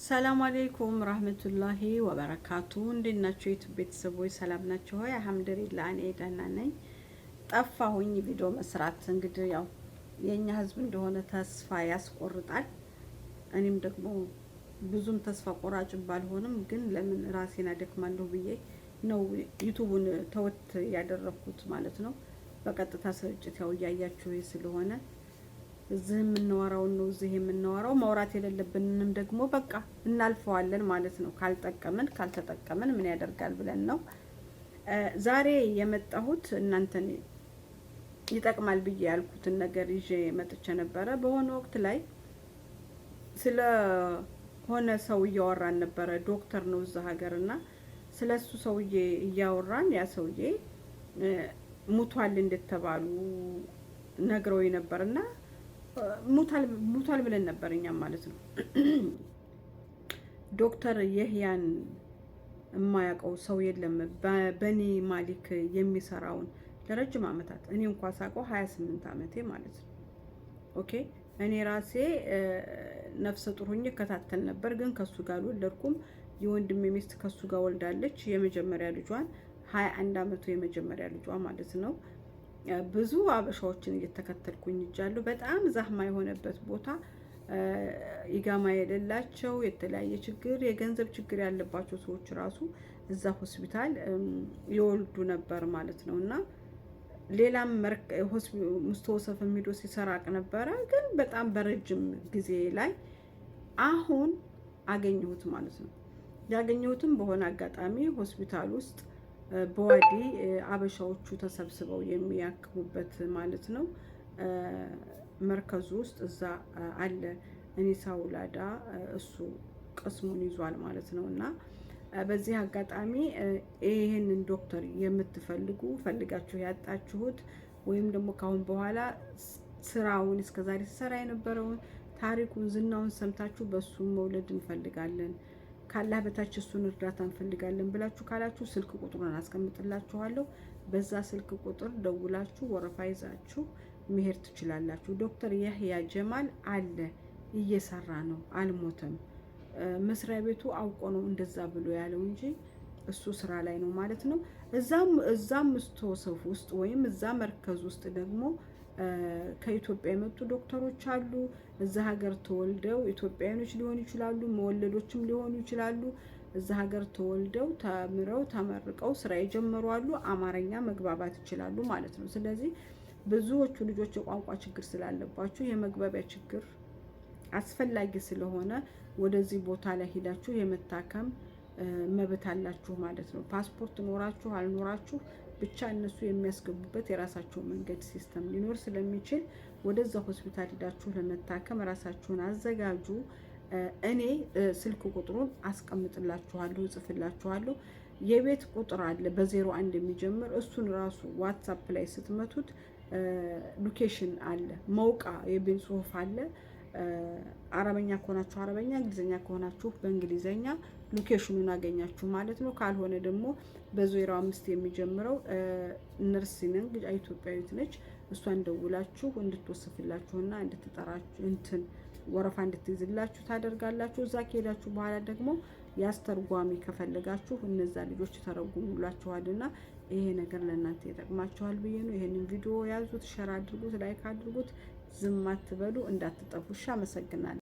ሰላም አሌይኩም ረህመቱላሂ ወበረካቱ። እንዴት ናቸው የ YouTube ቤተሰቦች? ሰላም ናቸው ሆይ? አልሐምዱሊላህ እኔ ደህና ነኝ። ጠፋሁኝ ቪዲዮ መስራት እንግዲህ ያው የእኛ ህዝብ እንደሆነ ተስፋ ያስቆርጣል። እኔም ደግሞ ብዙም ተስፋ ቆራጭ ባልሆንም ግን ለምን ራሴን አደክማለሁ ብዬ ነው YouTube ኡን ተወት ያደረኩት ማለት ነው። በቀጥታ ስርጭት ያው እያያችሁ ስለሆነ እዚህ የምናወራውን ነው እዚህ የምናወራው። ማውራት የሌለብንንም ደግሞ በቃ እናልፈዋለን ማለት ነው። ካልጠቀምን ካልተጠቀምን ምን ያደርጋል ብለን ነው ዛሬ የመጣሁት። እናንተን ይጠቅማል ብዬ ያልኩትን ነገር ይዤ መጥቼ ነበረ። በሆነ ወቅት ላይ ስለ ሆነ ሰው እያወራን ነበረ። ዶክተር ነው እዛ ሀገር እና ስለ እሱ ሰውዬ እያወራን ያ ሰውዬ ሙቷል እንደተባሉ ነግረው ነበርና ሙቷል ብለን ነበር እኛም ማለት ነው። ዶክተር የህያን የማያውቀው ሰው የለም። በኒ ማሊክ የሚሰራውን ለረጅም ዓመታት እኔ እንኳ ሳውቀው 28 ዓመቴ ማለት ነው። Okay፣ እኔ ራሴ ነፍሰ ጡር ሆኜ እከታተል ነበር፣ ግን ከሱ ጋር አልወለድኩም። የወንድሜ ሚስት ከሱ ጋር ወልዳለች የመጀመሪያ ልጇን፣ 21 ዓመቱ የመጀመሪያ ልጇ ማለት ነው። ብዙ አበሻዎችን እየተከተልኩኝ እጃለሁ። በጣም زحمة የሆነበት ቦታ إقامة የሌላቸው፣ የተለያየ ችግር፣ የገንዘብ ችግር ያለባቸው ሰዎች ራሱ እዛ ሆስፒታል ይወልዱ ነበር ማለት ነው። እና ሌላም مستوصف የሚዶ ሲሰራቅ ነበረ። ግን በጣም በረጅም ጊዜ ላይ አሁን አገኘሁት ማለት ነው። ያገኘሁትም በሆነ አጋጣሚ ሆስፒታል ውስጥ በዋዲ አበሻዎቹ ተሰብስበው የሚያክሙበት ማለት ነው። مركز ኡ ውስጥ እዛ አለ نساء ولادة እሱ قسم ኡን ይዟል ማለት ነው። እና በዚህ አጋጣሚ ይህንን ዶክተር የምትፈልጉ፣ ፈልጋችሁ ያጣችሁት ወይም ደግሞ ካሁን በኋላ ስራውን እስከዛሬ ሲሰራ የነበረውን ታሪኩን፣ ዝናውን ሰምታችሁ በሱ መውለድ እንፈልጋለን፣ ካላህ በታች እሱን እርዳታ እንፈልጋለን ብላችሁ ካላችሁ ስልክ ቁጥሩን አስቀምጥላችኋለሁ። በዛ ስልክ ቁጥር ደውላችሁ ወረፋ ይዛችሁ መሄድ ትችላላችሁ። ዶክተር የህያ ጀማል አለ፣ እየሰራ ነው፣ አልሞተም። መስሪያ ቤቱ አውቆ ነው እንደዛ ብሎ ያለው እንጂ እሱ ስራ ላይ ነው ማለት ነው። እዛም مستوصف ውስጥ ወይም እዛ مركز ውስጥ ደግሞ ከኢትዮጵያ የመጡ ዶክተሮች አሉ። እዛ ሀገር ተወልደው ኢትዮጵያውያኖች ሊሆኑ ይችላሉ፣ መወለዶችም ሊሆኑ ይችላሉ። እዛ ሀገር ተወልደው ተምረው ተመርቀው ስራ የጀመሩ አሉ። አማርኛ መግባባት ይችላሉ ማለት ነው። ስለዚህ ብዙዎቹ ልጆች የቋንቋ ችግር ስላለባችሁ የመግባቢያ ችግር አስፈላጊ ስለሆነ ወደዚህ ቦታ ላይ ሄዳችሁ የመታከም መብት አላችሁ ማለት ነው። ፓስፖርት ኖራችሁ አልኖራችሁ ብቻ እነሱ የሚያስገቡበት የራሳቸው መንገድ system ሊኖር ስለሚችል ወደዛ ሆስፒታል ሄዳችሁ ለመታከም ራሳችሁን አዘጋጁ። እኔ ስልክ ቁጥሩን አስቀምጥላችኋለሁ፣ እጽፍላችኋለሁ። የቤት ቁጥር አለ በ01 የሚጀምር፣ እሱን ራሱ WhatsApp ላይ ስትመቱት location አለ፣ موقع የሚል ጽሁፍ አለ። አረበኛ ከሆናችሁ አረበኛ፣ እንግሊዝኛ ከሆናችሁ በእንግሊዝኛ location ኡን አገኛችሁ ማለት ነው። ካልሆነ ደግሞ በ05 የሚጀምረው ነርስ ነን ኢትዮጵያዊት ነች። እሷን ደውላችሁ እንድትወስፍላችሁና እንድትጠራችሁ እንትን ወረፋ እንድትይዝላችሁ ታደርጋላችሁ። እዛ ከሄዳችሁ በኋላ ደግሞ ያስተርጓሚ ከፈለጋችሁ እነዛ ልጆች ተረጉሙላችኋልና ይሄ ነገር ለእናንተ ይጠቅማችኋል ብዬ ነው። ይሄንን ቪዲዮ ያዙት፣ share አድርጉት፣ like አድርጉት። ዝም አትበሉ፣ እንዳትጠፉ። እሺ፣ አመሰግናለሁ።